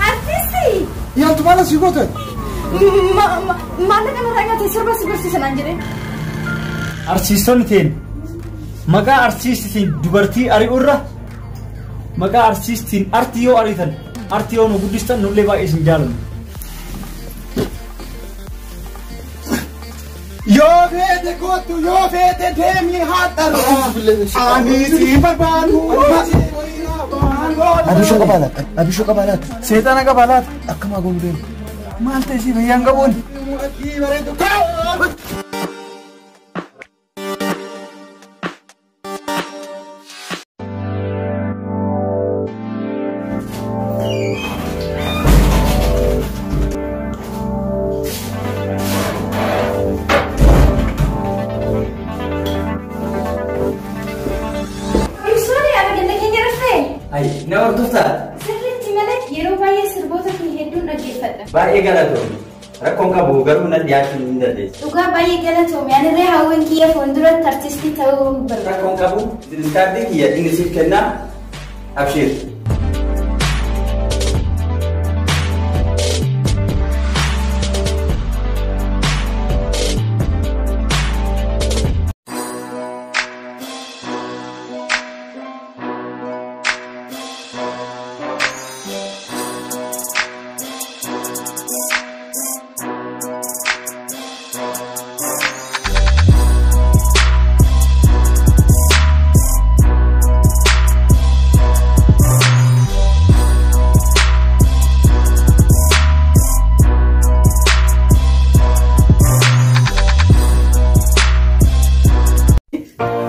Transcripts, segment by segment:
Artisti! Yaantu maal asii goote? Maallaqa narraa nyaatee sirba si barsiisa naan jedhee. Arsiistonni teen maqaa arsiistiin dubartii ari'urra maqaa arsiistiin artii yoo ariitan artii yoo nu guddistan nullee baay'ee isin jaalanna. Yoo feete kootu yoo feete deemi haadharraa ani si barbaadu. Abishoo qabaa laata? Abishoo qabaa laata? Seexana qabaa laata? Akkam haa goonu deemu? Maal ta'e si fayyaan qabuun? Ibsuun yaada ganda keenya dhuftee? Ay, na hordoftaa? Sirriitti malee yeroo baay'ee sirboota kee hedduun dhaggeeffadha. Baay'ee galatoomi. Rakkoon qabu garuu nan dhiyaachuu hin dandeessu. Dhugaa baay'ee galatoomi. Anirree hawwiin kiyya fuulduratti artistii ta'uu barbaada. Rakkoon qabu kaardii kiyya inni siif kennaa abshiir.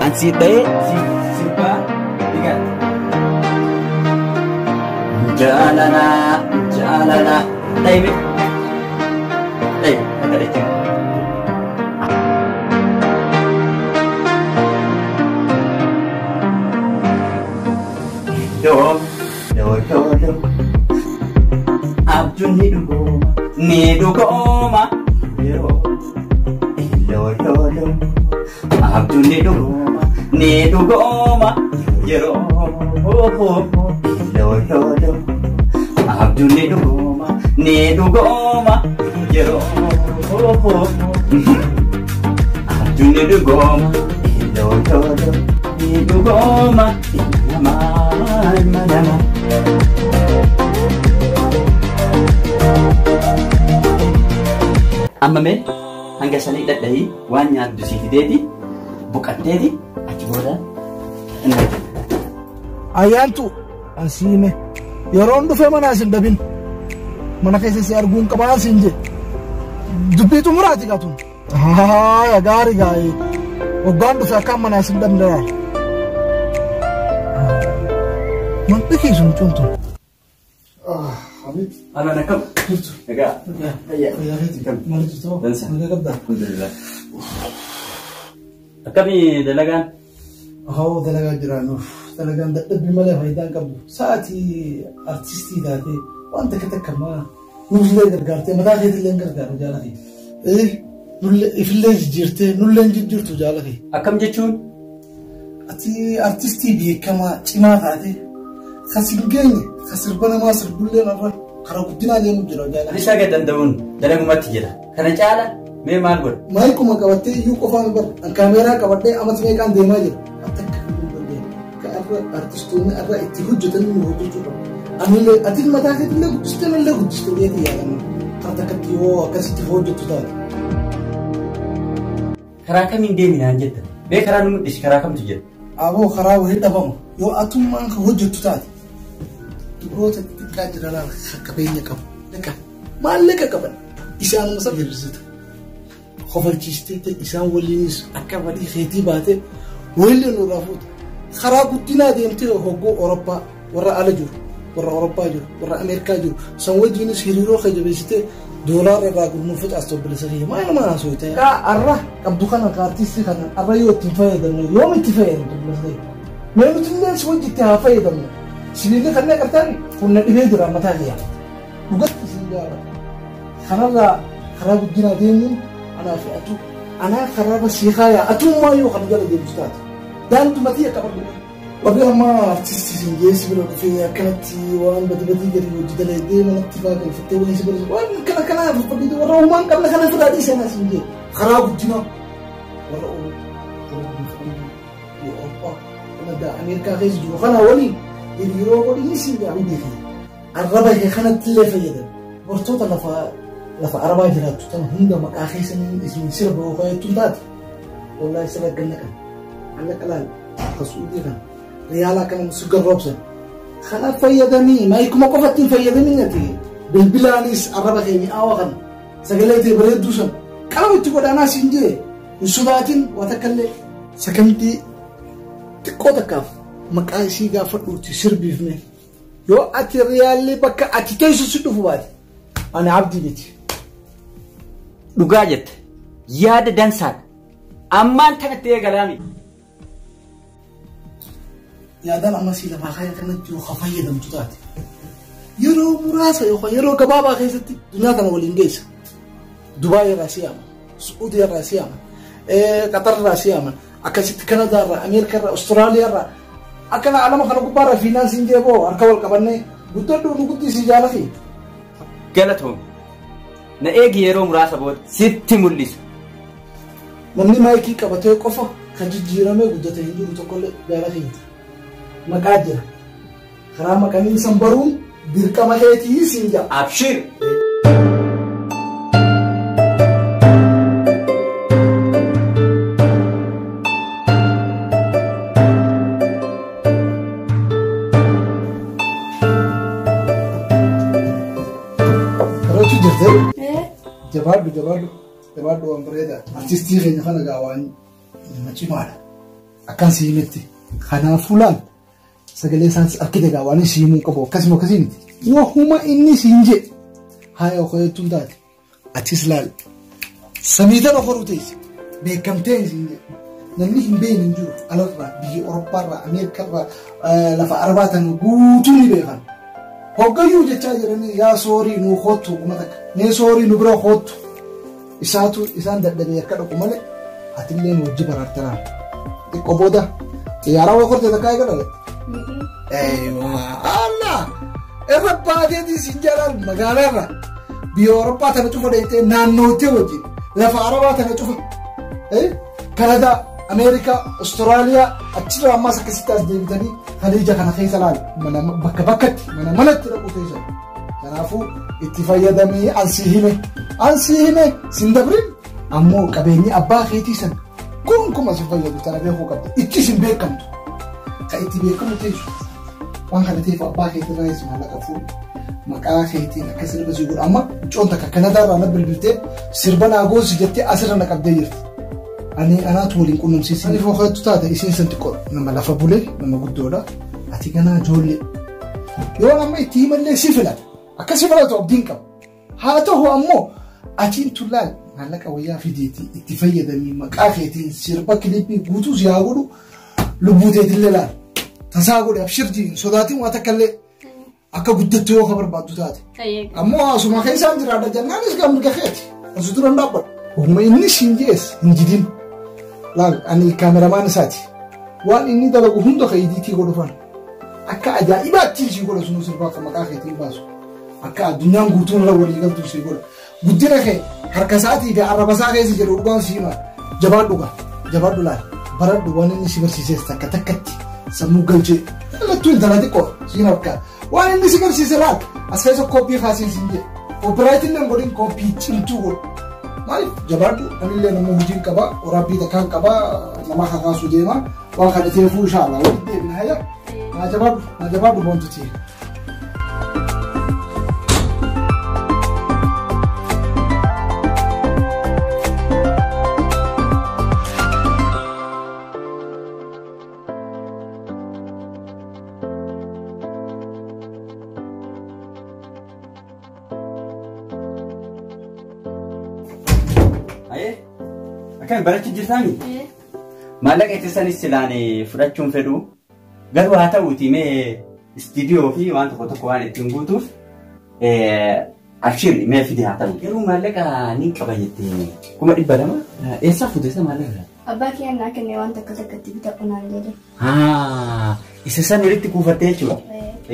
Ansi dha'ee sirbaa ni gala. Jaalala jaalala dha'ime dha'e akka dha'e. Doo doo doo doo abjuun ni dhugooma ni dhugooma yeroo doo doo doo abjuun ni dhugooma ni dhugooma yeroo doo doo doo abjuun ni dhugooma ni dhugooma yeroo abjuun ni dhugooma doo doo doo ni dhugooma namaa ilma namaa. Amma mee hanga sanii dhadhahii waan nyaattu sii fideeti boqatteeti achi booda inni hojjeta. Ayyaantu ansiime yeroon dhufe mana isin dhabin mana keessa si arguun qabaa siin jedhe dubbii xumuraati qaatun. Haaya gaarii gaarii waggaan dhufe akkaan mana isin dhabne laala. Man dhikii sun cuntu. Habib. Alaan akkam? Jirtu. Egaa. Fayyaa. Fayyaa keeti. Kam? Maal jirtu? Dansa. Nagaa qabdaa? Alhamdulillah. Akkamii dalagaan? Haa dalagaa jira nuuf. Dalagaan dadhabbii malee faayidaa hin qabdu. Sa'aatii artistii taatee waan takka takka maa nullee gargaartee mataa keetillee hin gargaaru jaala kee. Nullee ifillee jijjiirtee nullee hin jijjiirtu jaala kee. Akkam jechuun? Ati artistii beekamaa cimaa taatee kas hin geenye ka sirba namaa sirbullee irra karaa guddinaa deemu jira jaala. Anis haga danda'uun dalagumatti jira. Kana caala mee maal godha? Maayikuma qabattee iyyuu qofaan bar an kaameeraa qabadhee ammas meeqaan deemaa jira. Ati akka hin dandeenye. Ka irra artistoonni irra itti hojjetan nu hojjechuu qabu. Anillee ati mataa keetillee guddistee nallee guddistee beekii yaadamu. Kan takkatti yoo akkasitti hojjettu taate. Karaa kamiin deemi naan jetta? Mee karaa nu mul'isi karaa kamtu jira? Aboo karaa wayii dhabamu yoo atummaan kan hojjettu taate. Dubroota xixiqqaa jira laala kan qabeenya qabu. Dhaqa maallaqa qaban isaanuma sana hir'isita. Kofalchiistee isaan waliinis akka fadhii keetii baatee wayillee nurraa fuuta. Karaa guddinaa deemtee hoggoo Awurooppaa warra ala jiru warra Awurooppaa jiru warra Ameerikaa jiru san wajjiinis hiriiroo kee jabeessitee doolaarra irraa gurmuun facaasta obboleessa kiyya maal nama haasoo ta'e. Arra qabdu kana ka artistii kana arra yoo ittiin fayyadamne yoom itti fayyadamtu obboleessa kiyya. Mee nuti illee si wajji itti haa fayyadamnu. Sibiilli kanneen qartaan humna dhibee jira mataa kiyya. Dhugatti isin gaara. Kanarraa karaa guddinaa deemuun anaa fi atu anaa karaa basii kaayaa atummaa yoo kan jala deemtu taate. Daanduma tiyya qabadhu. Warri amma artistii siin geessi bira dhufee akkanatti waan badi badii gadi hojii dalaydee manatti faa galfattee wayii si bira waan kana kana faffadhiite warra uumaan qabna kana ofirraa dhiisee naa siin jee karaa guddinaa warra Awurooppaa, Kanadaa, Ameerikaa keessa jiru kana waliin hiriiroo godhini siin jaa beekama. Arraba kee kanatti illee fayyadame. Dubartoota lafa arabaa jiraattu tan hunda maqaa keessaniin isin sirba yookaan jettuun taate wallaahi sirra ganna kana. Maallaqa laal ka Suudii kana riyaala akkana si garroobsan. Kana fayyadamii maayikuma qofatti hin fayyadamin ati bilbilaanis arraba kee mi'aawa kana sagalee tee bareedduu san qalama itti godhaanaa siin jee hin sodaatin waa takka illee sakantii xiqqoo takkaaf maqaa isii gaafadhuuti sirbiif mee yoo ati riyaalli bakka ati teessu si dhufu baate ani abdii miti. Dhugaa jette yaada dansaadha. Ammaan tanatti eegalaami. Yaadaan amma sii lafaa kaya kanatti yoo fayyadamtu taate yeroo muraasa yookaan yeroo gabaabaa keessatti duniyaa kana waliin geessa. Dubaay irraa si yaama, Su'uudii irraa si yaama, Qatar irraa si yaama, akkasitti Kanadaa irraa, Ameerikaa irraa, Awustiraaliyaa irraa akkana alama kana gubbaa irraa fiinaansiin jee boo harka wal qabannee guddadhu nu guddisi jaalati. Galatoom. Na eegi yeroo muraasa booda sitti mul'isa. Namni maayikii qabatee qofa kan jijjiiramee guddate hin jiru tokkollee jaala keenya. Maqaa jira. Karaa maqaniin san baruun dirqama keetii siin jaa. Abshir. Barachuu jirtee? Jabaadhu jabaadhu jabaadhu waan bareedaa. Artistii keenya kana gaa waan nama cimaadha. Akkan si himetti. Kanaafuu laal sagalee isaan argite gaa waan si himuu qabu akkasuma akkasii miti. Wahuma inni siin jee haaya ho'eettuun taate atis laal samii tana horuu teesse beekamtee siin jee namni hin beekne hin jiru alarraa biyya Awurooppaarraa Ameerikarraa lafa Arabaa tan guutuu ni beekan. Hoggayyuu jechaa jiranii yaa soorii nu hoottu kuma takka mee soorii nu bira hoottu isaatu isaan dadhabee akka dhaqu malee atillee nu wajji baraarteraa. Xiqqoo booda xiyyaaraa waa kortee takkaa eegala. Eeyyuu Allah irra baateetii siin jalaan magaalaarra biyya Awurooppaa tana cufa dheeytee naannoottee wajjin lafa Arabaa tana cufa Kanadaa, Ameerikaa, Awustiraaliyaa achirraa ammaas akkasitti as deebitanii Khaliija kana keessa laal mana bakka bakkatti mana manatti dhaqu teessan. Kanaafuu itti fayyadamii ansii hime sin dabrin ammoo qabeenyi abbaa keetii san gonkumaa si fayyadu tana beekuu qabda itti sin beekamtu kan itti beekamu teessu waan kana ta'eef abbaa keetii irraa maallaqa fuudhu maqaa keetiin akka sirba si godhu amma mucoon takka Kanadaa irraa na bilbiltee sirba naa goosi jettee asirra na qabdee jirti. Ani anaatu waliin qunnamsiisin. Ani fooqattu taate isiin san xiqqoo nama lafa bulee nama guddoodha. Ati ganaa ijoollee. Yoo amma itti himallee si filata. Akka si filatu abdiin qaba. Haa ta'u ammoo atiin tullaal maallaqa wayyaa fideetii itti fayyadamii maqaa keetiin sirba kilippii guutuu si haa godhu lubbuu teetillee laal. Tasaa godhe abshirtii hin sodaatiin waa takka illee akka guddattu yoo ka barbaaddu taate. Ammoo asuma keessaan jiraadha jennaanis gaa mirga keeti. Asu dura hin dhaabbadhu. Oguma inni siin jees hin jidin. Laal ani kaameramaan isaati. Waan inni dalagu hunda ka idiitii godhu fana. Akka ajaa'ibaatti sii godha sunuu sirbaa akka maqaa keetiin baasu. Akka addunyaan guutuun irra walii galtu sii godha. Guddina kee harka isaatii fi arraba isaa keessa jedhu dhugaan sii hima. Jabaadhu gaa. Jabaadhu laal. Baradhu waan inni si barsiises takka takkatti sammuu galchee. Lattuu intala xiqqoo siin harkaa. Waan inni si barsiise laal. As keessa kooppii kaasiin siin jedhe. Koopiraayitiin illee godhin kooppii cimtuu godhu. Maaliif jabaadhu anillee nama hojiin qaba waraabbii takkaan qaba nama kakaasuu deema waan kana ta'eefuu inshaallah walitti deebina hayya. Naa jabaadhu naa jabaadhu boontuti. Ayee, akkami barachuu jirtaami? Maallaqa itti sanis silaan fudhachuun fedhu garuu haa ta'uuti mee istiidiyoo fi waan tokko tokko waan ittiin guutuuf abshir mee fide haa ta'u. Garuu maallaqa niin qaba jettee 200,000 eessaa fuute isa maallaqa? Abbaa kiyya naa kenne waan takka takkatti bitadhu naan jedhe. Isa san walitti kuufattee jechuudha.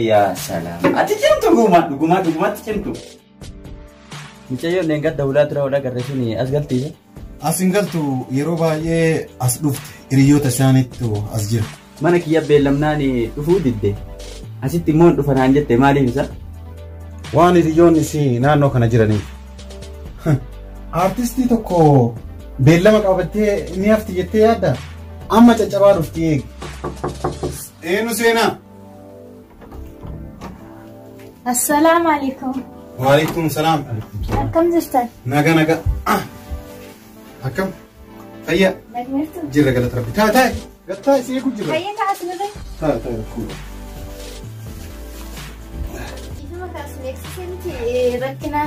Yaa salaam. Ati cimtu dhugumaa dhugumatti cimtu. Mucayyoon leengadda ulaa dura ulaa garree sun as galtiise. As hin galtu yeroo baay'ee as dhufte hiriyoota isaaniitu as jira. Mana kiyya beellamnaan dhufuu didde. Asitti immoo dhufa naan jette maaliif isa? Waan hiriyoonni isii naannoo kana jiraniif. Artistii tokko beellama qabattee ni hafti jettee yaadda? Amma caccabaa dhufti eegi. Eenyu seenaa? Assalaamu alaikum. Waalaikum salaam. Akkam jirtan? Naga naga. Akkam? Fayyaa? Nagmeertu? Jirra galata rabbi. Taa'e taa'e. Gattaa si eegu jirra. Fayyaa ta'a asirra. Taa'e taa'e rakkoo. Ifuma kaasne eegsisee miti rakkina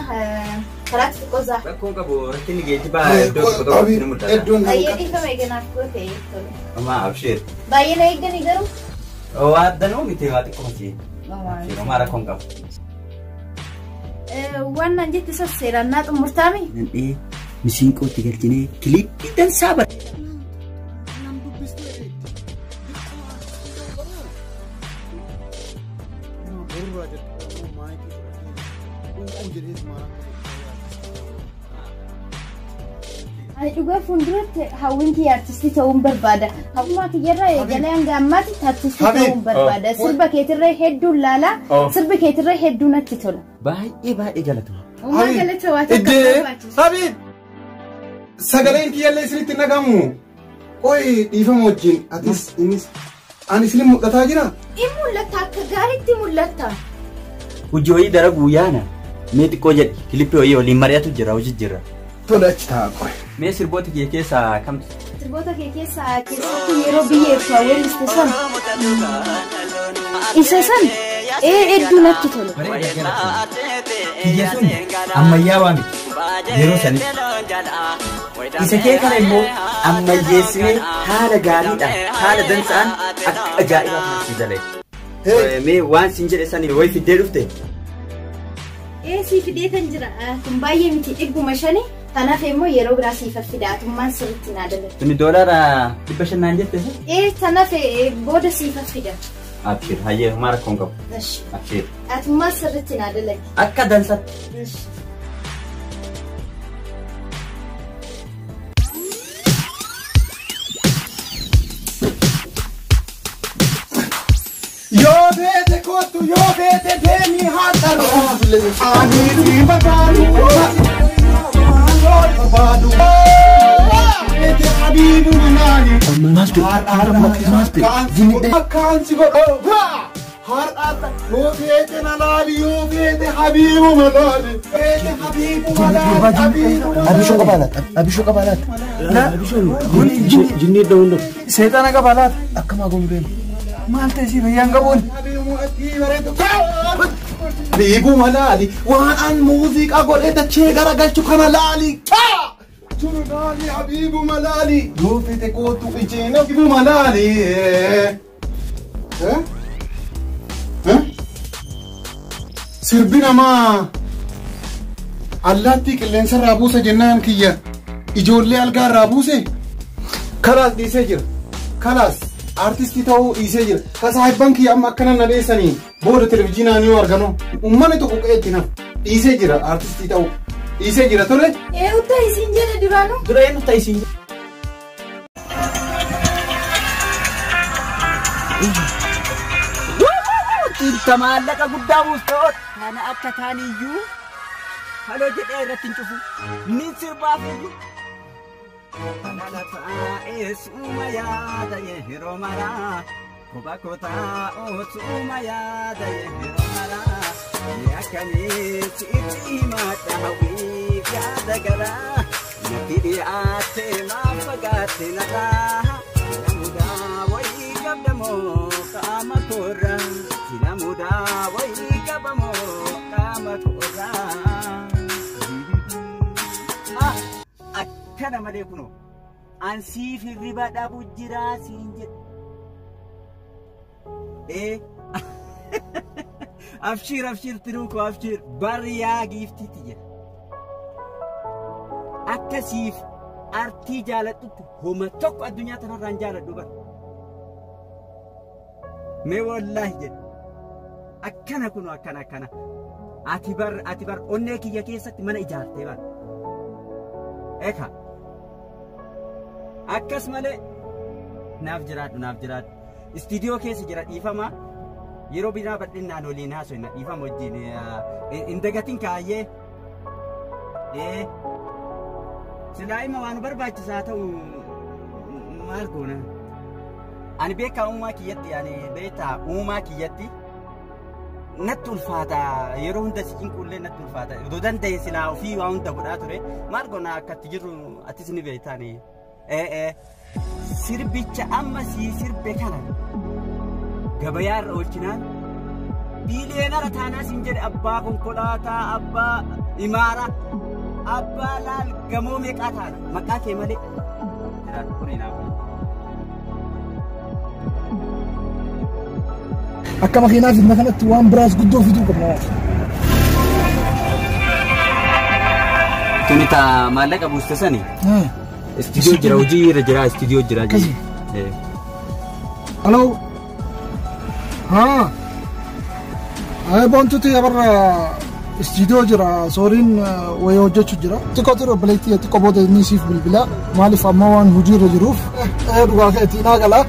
karaa xixiqqoosaa. Rakkoon qabu rakkinni geejjibaa iddoo tokko tokkotti ni mul'ata. Baay'ee dhiifama eeganaaf goote tole. Homaa absheer. Baay'ee na eegdanii garuu. Waa danuu miti waa xiqqoo miti. Absheer homaa rakkoon qabu. Waan naan jette sasseeraan naa xumurtaami. Nandhee misiinqootti galchinee kiliippii dansaa bara. Ani dhugaa fuulduratti hawwiin kiyya artistii ta'uun barbaada. Hawwummaa kiyyarraa eegalee hanga ammaatti artistii ta'uun barbaada. Sirba keetirra hedduun laala. Sirbi keetirra hedduu natti tola. Baay'ee baay'ee galatuma. Uumaa galata waa takka barbaachisu. Habiib! Sagaleen kiyyallee isinitti nagamu. Qoy dhiifama wajjin atis innis ani isinin mul'ataa jira? In mul'ata akka gaariitti mul'ata. Hojii wayii daraguu yaana. Mee xiqqoo jedhi kilippii wayii waliin mari'atu jira hojii jira. Tola achi taa'a qoy. Mee sirboota kee keessaa kamtu? Sirboota kee keessaa keessattuu yeroo biyya ibsaa weelliste san isa san hedduu natti tola. Kiyya sun ammayyaawaa miti yeroo sanitti. Isa kee kana immoo ammayyeessinee haala gaariidhaan haala dansaan akka ajaa'ibaa kanatti dalage. Mee waan siin jedhe sani wayi fiddee dhufte? Sii fidee kan jira. Kun baay'ee miti 500. Kanaaf immoo yeroo biraa siif fida. Atummaan sirriitti naa dalage. Tuni doolaara 500 naan jette? Kanaaf booda siif fida. Abshir hayyee homaa rakkoon qabu. Abshir. Atummaan sirriitti naa dalage. Akka dansatti. Yoo feete kootu yoo feete deemii haa xarru. Ani si barbaadu. Barbaadu. Feete habiibu manaani. Maaltu? Maaltu? Akkaan si godhu. Har'aadha. Yoo feete na laali yoo feete habiibu manaani. Feete habiibu manaani. Abishoo qabaa laata? Abishoo qabaa laata? Jinni iddoo hunda. Seexana qabaa laata? Akkamaa goonu deema. Maal ta'e si fayyaan qabuun? Habiibu malaali waan an muuziqaa godhee dachee garagalchu kana laali. Tunu laali habiibu malaali yoo feete kootu ijeen habiibu malaali. Sirbi namaa allaattii qilleensarraa buusa jennaan kiyya ijoollee algaarraa buuse kalaas dhiisee jira. Kalaas. Artistii ta'uu dhiisee jira. Kasaahibban kiyya amma akkana na dheessanii booda televizyiinaan yoo arganu uummanni tokko qe'eetti nafu dhiisee jira artistii ta'uu dhiisee jira tole. Eenyu ta'e isiin jedhe duraanuu? Dura eenyu ta'e isiin jedhe? Tinta maallaqa guddaa buustoo. Kana akka taaniyyuu haloo jedhee irratti hin cufu. Nin sirbaaf iyyuu. Kanala taa'ee suuma yaada yeroo maraa. Kuba kootaa suuma yaada yeroo maraa. Akkamii sitti himadha hawwiif yaada garaa. Natti dhiyaate maaf fagaatte narraa. Sinamudaa wayii qabdamoo qaama koorraa. Sinamudaa wayii qabamoo qaama koorraa. Akkana malee kunoo ansiif hirriba dhabu jiraa siin jedhe. Abshir abshir tiruu koo abshir bariyaa giiftiiti jedha. Akkasiif artii jaaladhutti homa tokko addunyaa tanarraan jaaladhu bara. Mee wallaahi jedhe. Akkana kunu akkana akkana. Ati bar onnee kiyya keessatti mana ijaartee bara. Eka. Akkas malee naaf jiraadhu. Istiidiyoo keessa jira dhiifama. Yeroo biraa bal'inaan waliin haasofna dhiifama wajjin hin dagatin kaayyee. Silaa ima waan barbaachisaa ta'u maal goona? Ani beekaa uumaa kiyyatti ani beektaa uumaa kiyyatti natti ulfaata yeroo hunda si cinqullee natti ulfaata odoo danda'e silaa ofii waa hunda godhaa ture maal goona akkatti jirru atis ni beektaani. Sirbicha amma sii sirbe kana gabayaa irra oolchinaan biiliyeenara taanaa siin jedhe abbaa konkolaataa abbaa imaara abbaa laal gamoo meeqaa taana maqaa kee malee jiraatu kun hinaafu. Akka makiinaa fidna kanatti waan biraas guddoo fiduu qabna. Tuni taa maallaqa buuste sani? Istiidiyoo jira hojii irra jira istiidiyoo jira. Aloo. Haa. Ay boontuti abarra istiidiyoo jira sooriin wayii hojjechuu jira. Xiqqoo ture obboleettii xiqqoo booda inni siif bilbila maaliif amma waan hojii irra jiruuf dhugaa keetii naa gala.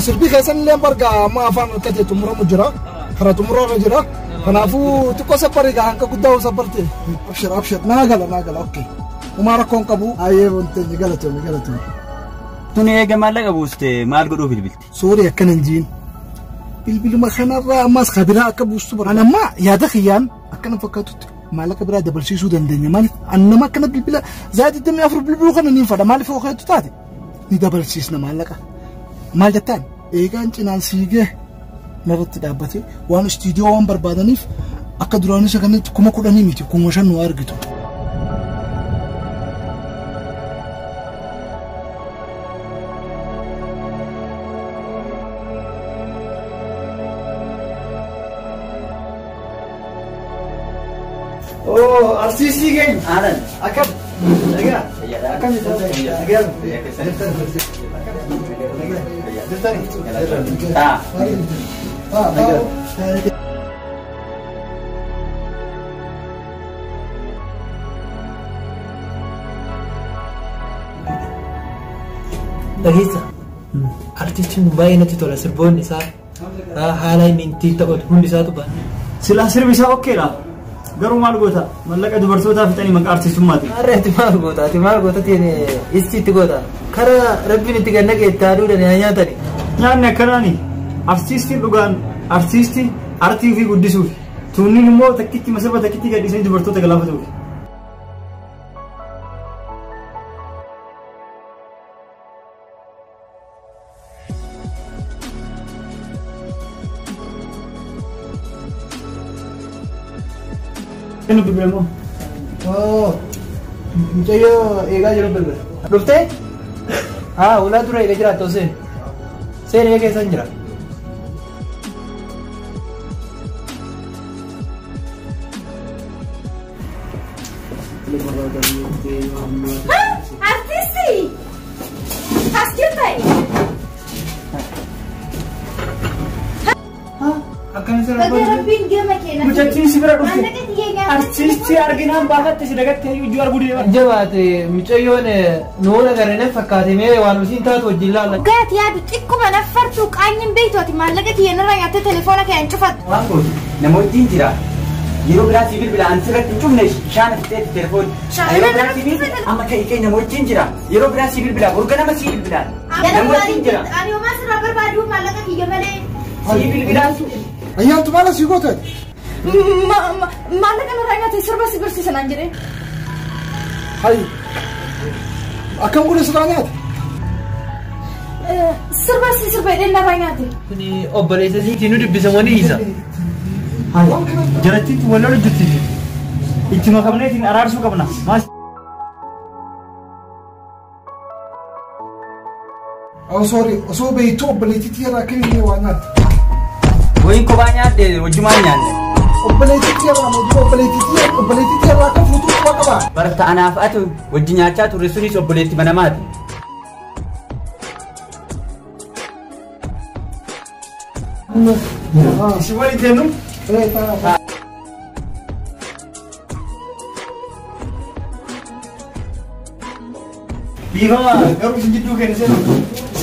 Sirbii keessan illee barga amma afaan harkatee xumuramu jira. Karaa xumurarra jira. Kanaafuu xiqqoo sabbarii gaa hanqa guddaa sabbarte. Abshir abshir naa gala okay. Umaa rakkoon qabu. Ayyee wanteenya galatoomi. Tuni eega maallaqa buuste maal godhuu bilbilti? Soorii akkana hin jiin. Bilbiluma kanarraa ammas kabiraa akka buustu bara. Ani amma yaada kiyyaan akkana fakkaatutti maallaqa biraa dabalsiisuu dandeenya. Maaliif ani nama akkana bilbila za'a 24 bilbiluu kana niin fadha. Maaliif hoo keetu taate ni dabalsiisna maallaqa. Maal jettaan eegaan cinaan siigee narratti dhaabbatee waan istiidiyoo waan barbaadaniif akka duraan isa kanatti 10,000 miti 5,000 nu argitu. Oh, arsiisii keenya. Aanan. Akkam. Nagaa. Akkam jirtu? Nagaa. Taa. Nagaa. Dhageessa. Artistiin baay'ee natti tola sirboonni isaa haala inni ittiin taphatu hundi isaatu baay'ee. Silaa sirbi isaa okkeedha. Garuu maal goota? Mallaqa dubartootaa fixanii maqaa artistummaati. Har'a ati maal goota? Ati maal goota tiin istiitti goota? Karaa rabbiin itti gad naqe itti aduudhaan yaa nyaatani. Nyaanni akkanaani. Artistiin dhugaan artistii artii ofii guddisuufi. Tuunniin immoo takkitti masirba takkitti gadhiisanii dubartoota galaafatuufi. Kennu bilbila moo? Oh, mucayyoo eegaa jiru bilbila. Dhuftee? Haa, ulaa dura eegaa jiraattu seen. Seen eega keessan jira. Artisti! As jirtai? Rabbiin gama keenya. Mucattiin si bira dhufte. Artistii arginaan baafatte si dagattee ijoo arguu dide bara. Jabaate mucayyoon nuun agarre na fakkaate mee waan isiin taatu wajjin laalla. Dhugaati yaadu xiqquma naffartuu qaanyiin beektu ati maallaqa kiyya narraa nyaattee telefoona kee hin cufattu. Waan gootu nama wajjin jira. Yeroo biraa si bilbila ani sirratti hin cufne shaana fixeetti telefoonni. Yeroo biraa si bilbila amma ka'ii kee nama wajjin jira. Yeroo biraa si bilbila borga nama si bilbila. Nama wajjin jira. Ani homaa sirraa barbaadu maallaqa kiyya malee. Si bilbilaa. Ayyaantu maal asii goote? Maallaqa narraa nyaatee sirba si barsiisa naan jedhee. Hayi. Akkam godhe sirraa nyaate? Sirba si sirba jedhee narraa nyaate. Kuni obboleessa siitii nu dubbisan wani isa. Jarattiitti wal lolu jirti. Itti makamneetiin araarsuu qabna. Maas. Oh sorry, osoo beektuu obboleettiitti irraa akka inni waa nyaatte. Wayin kophaa nyaadde wajjumaan nyaanne. Obboleettii tiyya irraa moo duuba obboleettii tiyya irraa akka fuutuu quba qaba. Barta anaaf ati wajji nyaachaa turre sunis obboleetti manamaati. Isin waliin teennu? Dhiifama garuu isin jidduu keenya seenu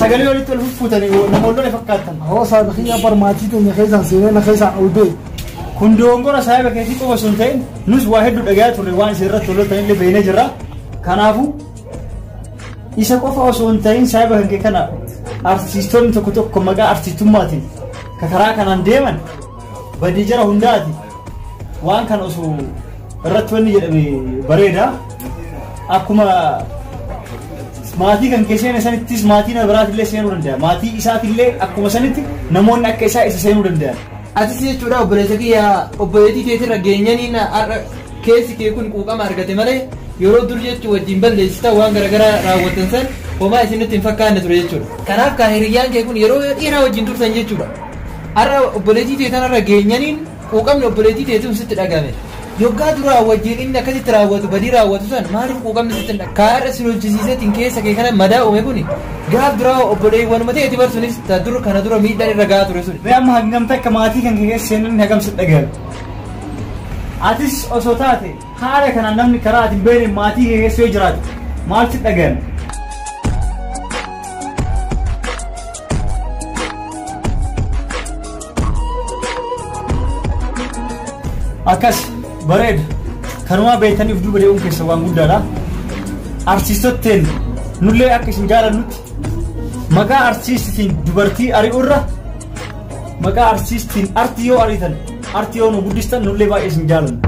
sagalee walitti ol fuffuutanii namoonni wal fakkaatan. Hoo saahiba kiyya bar maatii teenya keessaan seenee na keessaan ol ba'e. Kun dogongora saahiba keetii qofa osoo hin ta'in nus waa hedduu dhagayaa turre waan isin irratti tolottan illee beeknee jirra. Kanaafuu isa qofa osoo hin ta'in saahiba kan kee kana artistoonni tokko tokko maqaa artistummaatiin ka karaa kanaan deeman badii jara hundaati. Waan kana osoo irratti wanni jedhame bareeda. Akkuma maatii kan kee seene sanittis maatii nama biraatillee seenuu danda'a. Maatii isaatillee akkuma sanitti namoonni akka isaa isa seenuu danda'an. Atis jechuudha obboleessa kiyya obboleettii teetirra geenyaniin har'a keessi kee kun quuqama argate malee yeroo dur jechuu wajjin balleessita waan garaagaraa raawwatan san homaa isinitti hin fakkaanne ture jechuudha. Kanaaf kan hiriyyaan kee kun yeroo dheeraa wajjin turtan jechuudha. Har'a obboleettii teetanarra geenyaniin quuqamni obboleettii teetiin sitti dhagame. Yoggaa duraa wajjin inni akkasitti raawwatu badii raawwatu san maaliif quuqamni sitti hin dhagame? Kaarra si lolchisiiseetiin keessa kee kana madaa uume kuni gaaf duraa obboleewwanuma ta'eeti barsuunis ta dur kana dura miidhaan irra gahaa ture suni. Mee amma hangam takka maatii kan kee keessa seenan hagam sitti dhagahame? Atis osoo taate haala kanaan namni karaa ati hin beekne maatii kee keessa yoo jiraate maal sitti dhagahame? Akkas bareeda. Kanumaa beektaniif duuba deemuun keessa waan guddaadha. Artiistotteen nullee akka isin jaalannutti maqaa artiistiin dubartii ari'urra maqaa artiistiin artii yoo ariitan artii yoo nu guddistan nullee baay'ee isin jaalanna.